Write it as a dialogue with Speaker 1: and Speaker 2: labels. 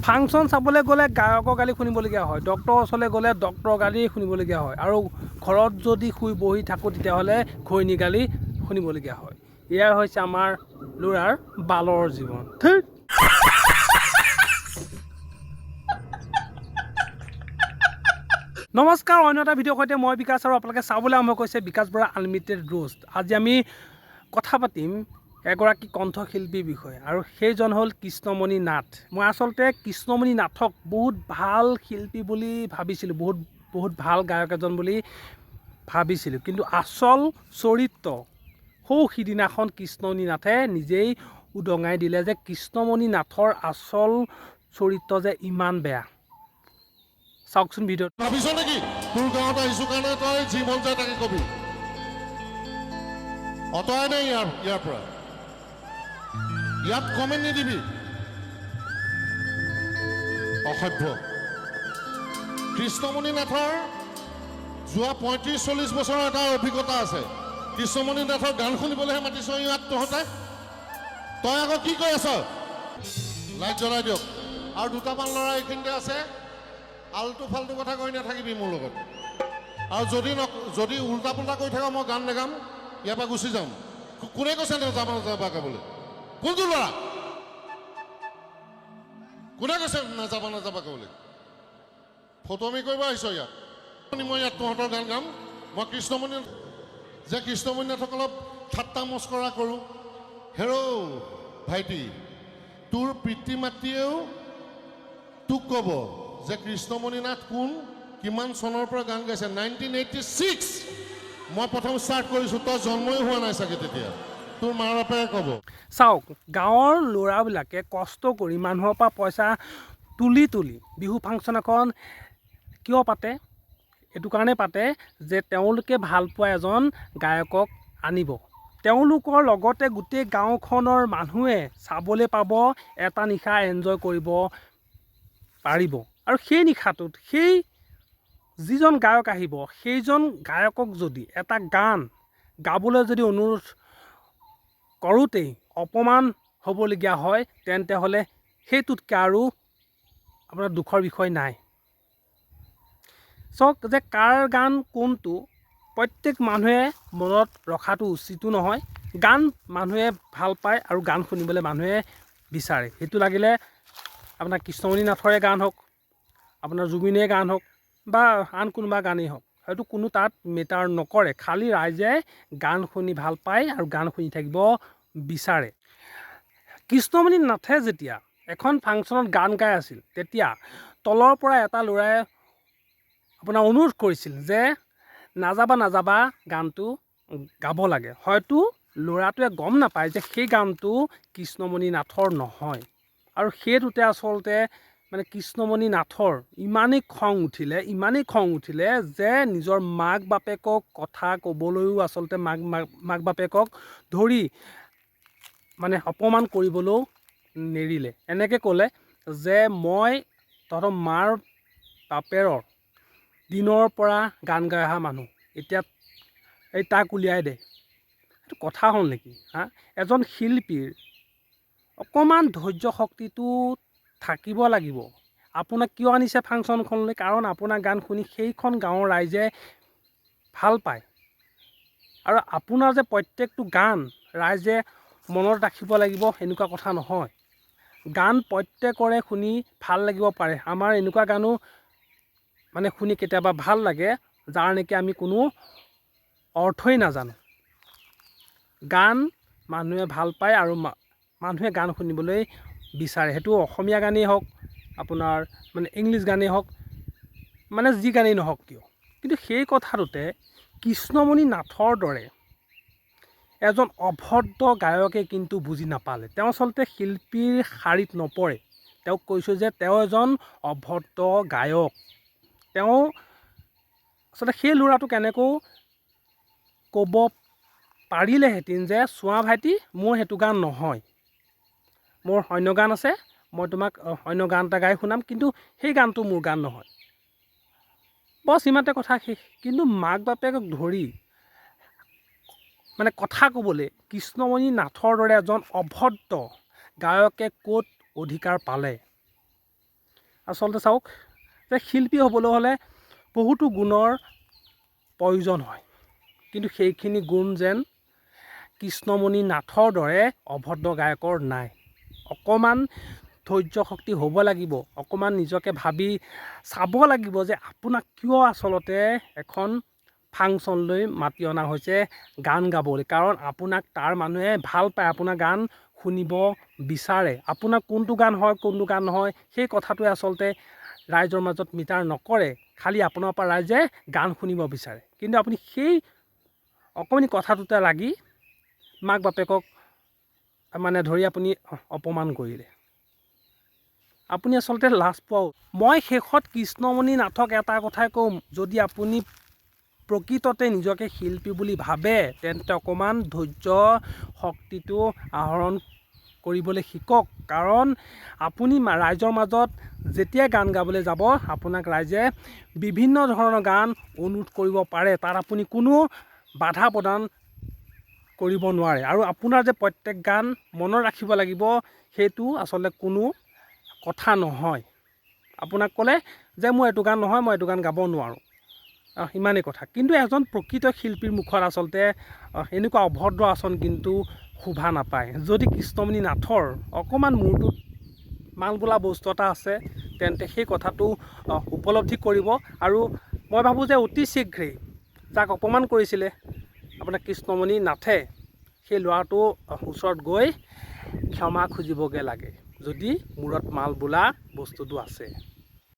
Speaker 1: Function চাবলৈ গ'লে গায়কৰ গালি শুনিবলগীয়া হয়, ডক্টৰৰ ওচৰলৈ গ'লে ডক্টৰৰ গালি শুনিবলগীয়া হয়, আৰু ঘৰত যদি শুই বহি থাকোঁ তেতিয়াহ'লে ঘৈণী গালি শুনিবলগীয়া হয়। এয়াই হৈছে আমাৰ ল'ৰাৰ বালৰ জীৱন। ঠিক। নমস্কাৰ, অন্য এটা ভিডিঅ'ৰ সৈতে মই বিকাশ আৰু আপোনালোকে চাবলৈ আৰম্ভ কৰিছে বিকাশ বৰা আনলিমিটেড ৰোষ্ট। আজি আমি কথা পাতিম এগৰাকী কণ্ঠশিল্পীৰ বিষয়ে আৰু সেইজন হ'ল কৃষ্ণমণি নাথ। মই আচলতে কৃষ্ণমণি নাথক বহুত ভাল শিল্পী বুলি ভাবিছিলোঁ, বহুত বহুত ভাল গায়ক এজন বুলি ভাবিছিলোঁ, কিন্তু আচল চৰিত্ৰ সৌ সিদিনাখন কৃষ্ণমণি নাথে নিজেই উদঙাই দিলে যে কৃষ্ণমণি নাথৰ আচল চৰিত্ৰ যে ইমান বেয়া। চাওকচোন ভিডিঅ'টো।
Speaker 2: ভাবিছ নেকি তোৰ গাঁৱত আহিছো কাৰণে তই যি মন যায় তাকে কবি? অঁতৰাই নাই ইয়াৰ পৰা। ইয়াত কমেণ্ট নিদিবি, অসভ্য। কৃষ্ণমণি নাথৰ যোৱা 35-40 বছৰৰ এটা অভিজ্ঞতা আছে। কৃষ্ণমণি নাথৰ গান শুনিবলৈহে মাতিছ ইয়াত তহঁতে? তই আকৌ কি কৈ আছ? লাইট জ্বলাই দিয়ক। আৰু দুটামান ল'ৰা এইখিনিতে আছে, আল্টু ফাল্টু কথা কৈ নাথাকিবি মোৰ লগত। আৰু যদি উল্টা পুল্টা কৰি থাক, মই গান নাগাম, ইয়াৰ পৰা গুচি যাম। কোনে কৈছে নাযাবা নাযাবা গাবলৈ? কোনটো ল'ৰা? কোনে কৈছে নাযাবা নাযাবা গাবলৈ? ফটোমি কৰিব আহিছ ইয়াত? মই ইয়াত তহঁতৰ গান গাম? মই কৃষ্ণমণি যে কৃষ্ণমণি নাথক অলপ ঠাট্টা মস্কৰা কৰোঁ। হেৰৌ ভাইটি, তোৰ পিতৃ মাতৃয়েও তোক ক'ব যে কৃষ্ণমণি নাথ কোন, কিমান চনৰ পৰা গান গাইছে। 1986 মই প্ৰথম ষ্টাৰ্ট কৰিছোঁ, তই জন্মই হোৱা নাই চাগে তেতিয়া। তোৰ মা বাপেৰে ক'ব।
Speaker 1: চাওক, গাঁৱৰ ল'ৰাবিলাকে কষ্ট কৰি মানুহৰ পৰা পইচা তুলি তুলি বিহু ফাংচন এখন কিয় পাতে? এইটো কাৰণে পাতে যে তেওঁলোকে ভাল পোৱা এজন গায়কক আনিব, তেওঁলোকৰ লগতে গোটেই গাঁওখনৰ মানুহে চাবলৈ পাব, এটা নিশা এনজয় কৰিব পাৰিব। আৰু সেই নিশাটোত সেই যিজন গায়ক আহিব, সেইজন গায়কক যদি এটা গান গাবলৈ যদি অনুৰোধ কৰোঁতেই অপমান হ'বলগীয়া হয়, তেন্তে হ'লে সেইটোতকৈ আৰু আপোনাৰ দুখৰ বিষয় নাই। চাওক যে কাৰ গান কোনটো প্ৰত্যেক মানুহে মনত ৰখাটো উচিতো নহয়। গান মানুহে ভাল পায় আৰু গান শুনিবলৈ মানুহে বিচাৰে। সেইটো লাগিলে আপোনাৰ কৃষ্ণমণি নাথৰে গান হওক, আপোনাৰ জুবিনে গান হওক বা আন কোনোবা গানেই হওক, হয়তো কোনো তাত মেটাৰ নকৰে। খালী ৰাইজে গান শুনি ভাল পায় আৰু গান শুনি থাকিব বিচাৰে। কৃষ্ণমণি নাথে যেতিয়া এখন ফাংচনত গান গাই আছিল, তেতিয়া তলৰ পৰা এটা ল'ৰাই আপোনাৰ অনুৰোধ কৰিছিল যে নাযাবা নাযাবা গানটো গাব লাগে। হয়তো ল'ৰাটোৱে গম নাপায় যে সেই গানটো কৃষ্ণমণি নাথৰ নহয়। আৰু সেইটোতে আচলতে মানে কৃষ্ণমণি নাথৰ ইমানেই খং উঠিলে, ইমানেই খং উঠিলে যে নিজৰ মাক বাপেকক কথা ক'বলৈও আচলতে মাক মাক মাক বাপেকক ধৰি মানে অপমান কৰিবলৈও নেৰিলে। এনেকৈ ক'লে যে মই তহঁতৰ মাৰ বাপেৰৰ দিনৰ পৰা গান গাই অহা মানুহ, এতিয়া এই তাক উলিয়াই দে। এইটো কথা হ'ল নেকি? হা, এজন শিল্পীৰ অকণমান ধৈৰ্য শক্তিটো থাকিব লাগিব। আপোনাক কিয় আনিছে ফাংচনখনলৈ? কাৰণ আপোনাৰ গান শুনি সেইখন গাঁৱৰ ৰাইজে ভাল পায়। আৰু আপোনাৰ যে প্ৰত্যেকটো গান ৰাইজে মনত ৰাখিব লাগিব এনেকুৱা কথা নহয়। গান প্ৰত্যেকৰে শুনি ভাল লাগিব পাৰে। আমাৰ এনেকুৱা গানো মানে শুনি কেতিয়াবা ভাল লাগে, যাৰ নেকি আমি কোনো অৰ্থই নাজানো। গান মানুহে ভাল পায় আৰু মানুহে গান শুনিবলৈ বিচাৰে। সেইটো অসমীয়া গানেই হওক, আপোনাৰ মানে ইংলিছ গানেই হওক, মানে যি গানেই নহওক কিয়। কিন্তু সেই কথাটোতে কৃষ্ণমণি নাথৰ দৰে এজন অভদ্ৰ গায়কে কিন্তু বুজি নাপালে। তেওঁ আচলতে শিল্পীৰ শাৰীত নপৰে। তেওঁক কৈছোঁ যে তেওঁ এজন অভদ্ৰ গায়ক। তেওঁ আচলতে সেই ল'ৰাটোক এনেকৈও ক'ব পাৰিলেহেঁতেন যে চোৱা ভাইটি, মোৰ সেইটো গান নহয়, মোৰ অন্য গান আছে, মই তোমাক অন্য গান এটা গাই শুনাম, কিন্তু সেই গানটো মোৰ গান নহয়। বছ, ইমানতে কথা শেষ। কিন্তু মাক বাপেকক ধৰি মানে কথা ক'বলৈ কৃষ্ণমণি নাথৰ দৰে এজন অভদ্ৰ গায়কে ক'ত অধিকাৰ পালে? আচলতে চাওক যে শিল্পী হ'বলৈ হ'লে বহুতো গুণৰ প্ৰয়োজন হয়, কিন্তু সেইখিনি গুণ যেন কৃষ্ণমণি নাথৰ দৰে অভদ্ৰ গায়কৰ নাই। অকণমান ধৈৰ্য শক্তি হ'ব লাগিব, অকণমান নিজকে ভাবি চাব লাগিব যে আপোনাক কিয় আচলতে এখন ফাংচনলৈ মাতি অনা হৈছে গান গাবলৈ। কাৰণ আপোনাক তাৰ মানুহে ভাল পায়, আপোনাৰ গান শুনিব বিচাৰে। আপোনাৰ কোনটো গান হয় কোনটো গান নহয় সেই কথাটোৱে আচলতে ৰাইজৰ মাজত মিটাৰ নকৰে, খালি আপোনাৰ পৰা ৰাইজে গান শুনিব বিচাৰে। কিন্তু আপুনি সেই অকণমানি কথাটোতে লাগি মাক বাপেকক মানে ধৰি আপুনি অপমান কৰিলে, আপুনি আচলতে লাজ পোৱাও। মই শেষত কৃষ্ণমণি নাথক এটা কথাই ক'ম, যদি আপুনি প্ৰকৃততে নিজকে শিল্পী বুলি ভাবে তেন্তে অকণমান ধৈৰ্য শক্তিটো আহৰণ কৰিবলৈ শিকক। কাৰণ আপুনি ৰাইজৰ মাজত যেতিয়া গান গাবলৈ যাব, আপোনাক ৰাইজে বিভিন্ন ধৰণৰ গান অনুৰোধ কৰিব পাৰে, তাত আপুনি কোনো বাধা প্ৰদান কৰিব নোৱাৰে। আৰু আপোনাৰ যে প্ৰত্যেক গান মনত ৰাখিব লাগিব সেইটো আচলতে কোনো কথা নহয়। আপোনাক ক'লে যে মোৰ এইটো গান নহয়, মই এইটো গান গাব নোৱাৰোঁ, ইমানেই কথা। কিন্তু এজন প্ৰকৃত শিল্পীৰ মুখত আচলতে এনেকুৱা অভদ্ৰ আচৰণ কিন্তু শোভা নাপায়। যদি কৃষ্ণমণি নাথৰ অকণমান মূৰটোত মাল বোলা বস্তু এটা আছে তেন্তে সেই কথাটো উপলব্ধি কৰিব। আৰু মই ভাবোঁ যে অতি শীঘ্ৰেই যাক অপমান কৰিছিলে আপোনাৰ কৃষ্ণমণি নাথে, সেই ল'ৰাটো ওচৰত গৈ ক্ষমা খুজিবগৈ লাগে যদি মূৰত মাল বোলা বস্তুটো আছে।